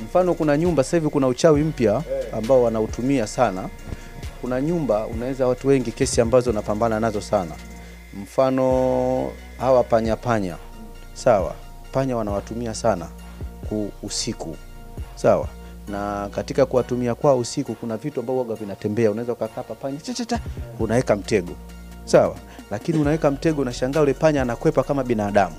Mfano kuna nyumba sasa hivi kuna uchawi mpya ambao wanautumia sana. Kuna nyumba unaweza watu wengi kesi ambazo napambana nazo sana. Mfano hawa panya panya. Sawa, panya wanawatumia sana usiku. Sawa. Na katika kuwatumia kwa usiku kuna vitu ambavyo huwa vinatembea, unaweza ukakapa panya cha unaweka mtego. Sawa. Lakini unaweka mtego na shangaa ule panya anakwepa kama binadamu.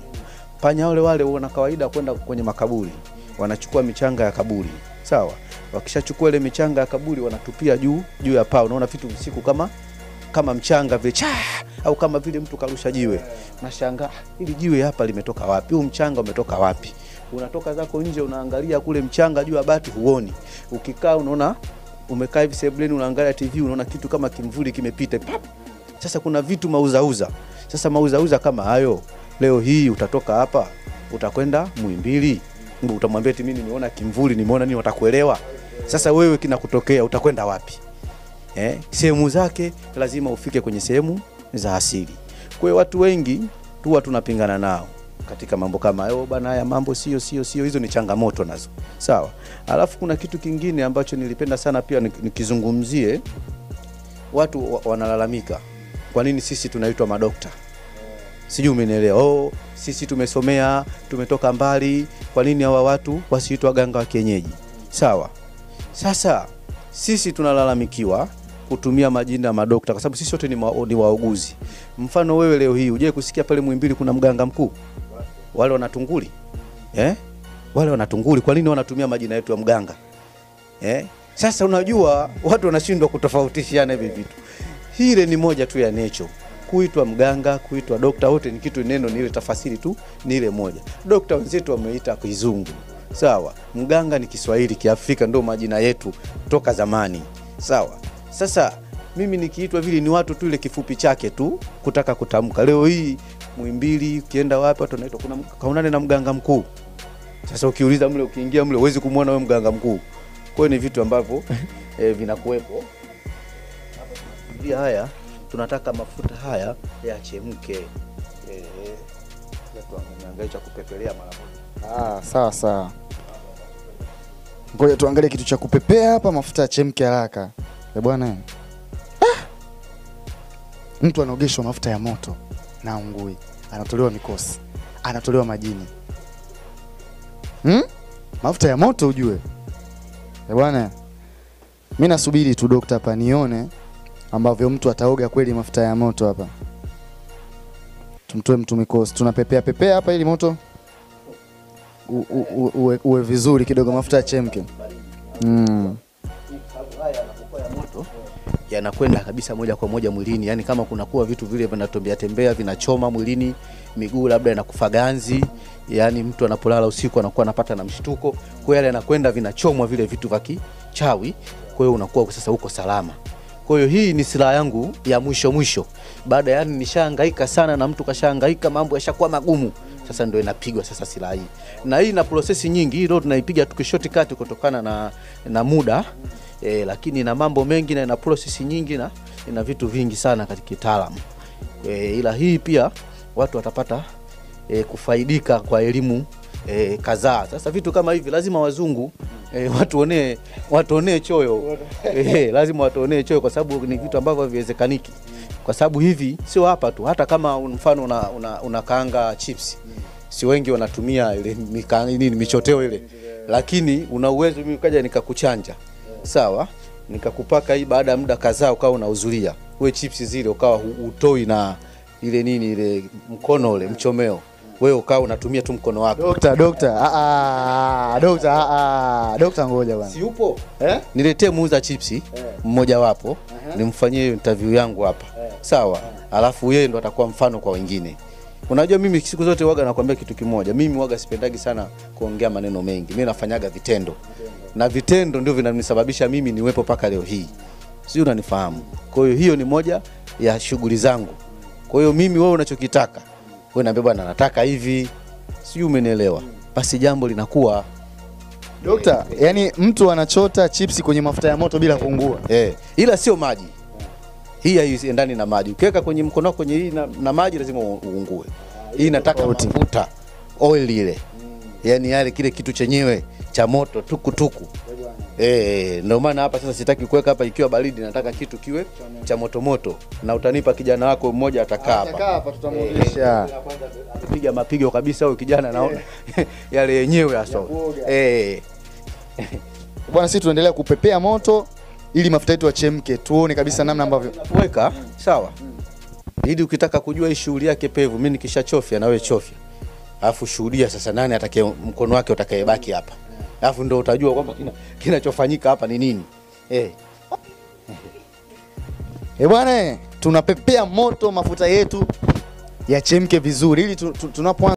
Panya wale wana kawaida kwenda kwenye makaburi, wanachukua michanga ya kaburi. Sawa. Wakishachukua ile michanga ya kaburi wanatupia juu ya paa. Unaona vitu usiku kama mchanga vile cha au kama vile mtu karusha jiwe. Nashangaa hili jiwe hapa limetoka wapi? Huu mchanga umetoka wapi? Unatoka zako nje unaangalia kule mchanga juu ya bati huoni. Ukikaa unaona umekaa hivi sebuleni unaangalia TV unaona kitu kama kimvuli kimepita. Pap. Sasa kuna vitu mauzauza. Sasa mauzauza kama hayo leo hii utatoka hapa utakwenda Muhimbili, utamwambia eti mimi nimeona kimvuli, nimeona nini, watakuelewa? Sasa wewe kinakutokea utakwenda wapi? Sehemu zake lazima ufike kwenye sehemu za asili. Kwa hiyo watu wengi tu tunapingana nao katika mambo kama hayo bana, haya mambo sio, hizo ni changamoto nazo. Sawa. Alafu kuna kitu kingine ambacho nilipenda sana pia nikizungumzie. Watu wanalalamika kwa nini sisi tunaitwa madokta? Sijui umenielewa. Oh, sisi tumesomea, tumetoka mbali, kwa nini hawa watu wasiitwa waganga wa kienyeji? Sawa. Sasa sisi tunalalamikiwa kutumia majina ya madokta kwa sababu sisi wote ni wauguzi. Mfano wewe leo hii uje kusikia pale Muhimbili kuna mganga mkuu? Wale wanatunguli. Wale wanatunguli, kwa nini wanatumia majina yetu ya mganga? Sasa unajua watu wanashindwa kutofautishiana hivi vitu. Hile ni moja tu ya nature. Kuitwa mganga, kuitwa dokta, wote ni kitu, neno ni ile tafasiri tu, ni ile moja. Dokta wenzetu wameita Kizungu. Sawa. Mganga ni Kiswahili Kiafrika, ndio majina yetu toka zamani. Sawa. Sasa mimi nikiitwa vile ni watu tu ile kifupi chake tu kutaka kutamka. Leo hii Muhimbili ukienda wapi watu wanaitwa kuna kaonane na mganga mkuu. Sasa ukiuliza mle, ukiingia mle huwezi kumuona wewe mganga mkuu. Kwa hiyo ni vitu ambavyo vinakuwepo. Hapa haya tunataka mafuta haya yachemke. Tuangalie cha kupepelea mara moja. Sawa sawa. Ngoja tuangalie kitu cha kupepea hapa, mafuta yachemke haraka. Bwana. Mtu anaogeshwa mafuta ya moto na ungui, anatolewa mikosi, anatolewa majini. Mafuta ya moto ujue. Bwana. Mimi nasubiri tu dokta hapa nione ambavyo mtu ataoga kweli mafuta ya moto hapa. Tumtoe mtu mikosi, tunapepea pepea hapa ili moto uwe vizuri kidogo, mafuta yachemke. Yanakwenda kabisa moja kwa moja mwilini. Yani kama kuna kuwa vitu vile vinatembea tembea vinachoma mwilini, miguu labda inakufa ganzi, yani mtu anapolala usiku anakuwa anapata na mshtuko. Kwa hiyo yale yanakwenda vinachomwa vile vitu vya kichawi, kwa hiyo unakuwa sasa uko salama. Kwa hiyo hii ni silaha yangu ya mwisho mwisho. Baada yani nishahangaika sana na mtu kashahangaika, mambo yashakuwa magumu. Sasa ndio inapigwa sasa silaha hii. Na hii ina process nyingi, hii ndio tunaipiga tukishortcut kutokana na muda. Lakini ina mambo mengi na ina process nyingi na ina vitu vingi sana katika kitaalamu. Ila hii pia watu watapata kufaidika kwa elimu kadhaa. Sasa vitu kama hivi lazima wazungu watuonee choyo. Lazima watuonee choyo kwa sababu ni vitu ambavyo haviwezekaniki. Kwa sababu hivi sio hapa tu, hata kama mfano unakaanga chips, si wengi wanatumia ile nini michoteo ile, lakini una uwezo mimi ukaja nikakuchanja. Sawa, nikakupaka hii, baada ya muda kadhaa ukawa unauzulia wewe chips zile, ukawa utoi na ile nini ile mkono ule mchomeo, wewe ukawa unatumia tu mkono wako. Dokta, dokta ngoja bwana. Si yupo? Niletee muuza chipsi mmoja wapo, nimfanyie interview yangu hapa. Sawa. Alafu yeye ndo atakuwa mfano kwa wengine. Unajua mimi siku zote waga nakwambia kitu kimoja. Mimi waga sipendagi sana kuongea maneno mengi. Mimi nafanyaga vitendo. Na vitendo ndio vinanisababisha mimi niwepo paka leo hii. Sio, unanifahamu? Kwa hiyo hiyo ni moja ya shughuli zangu. Kwa hiyo mimi wewe unachokitaka, wewe niambia bwana nataka hivi. Sio, umenielewa? Basi jambo linakuwa. Dokta, yani mtu anachota chipsi kwenye mafuta ya moto bila kuungua. Ila sio maji. Hii haiendani na maji. Ukiweka kwenye mkono kwenye hii na maji lazima uungue. Hii inataka mafuta, oil ile. Yani yale kile kitu chenyewe Cha moto tukutuku. Ndio maana hapa sasa sitaki kuweka hapa ikiwa baridi, nataka kitu kiwe cha moto moto. Na utanipa kijana wako mmoja atakaa hapa. Atakaa hapa tutamuogesha. Piga mapigo kabisa huyo kijana naona. Yale yenyewe hasa. Bwana, sisi tunaendelea kupepea moto ili mafuta yetu yachemke, tuone kabisa namna ambavyo weka sawa. Ili ukitaka kujua hii shughuli yake pevu, mimi nikishachofya na wewe chofya. Alafu shuhudia sasa nani atakaye mkono wake utakayebaki hapa. Alafu ndio utajua kwamba kinachofanyika hapa ni nini. Bwana, tunapepea moto mafuta yetu yachemke vizuri ili tunapoanza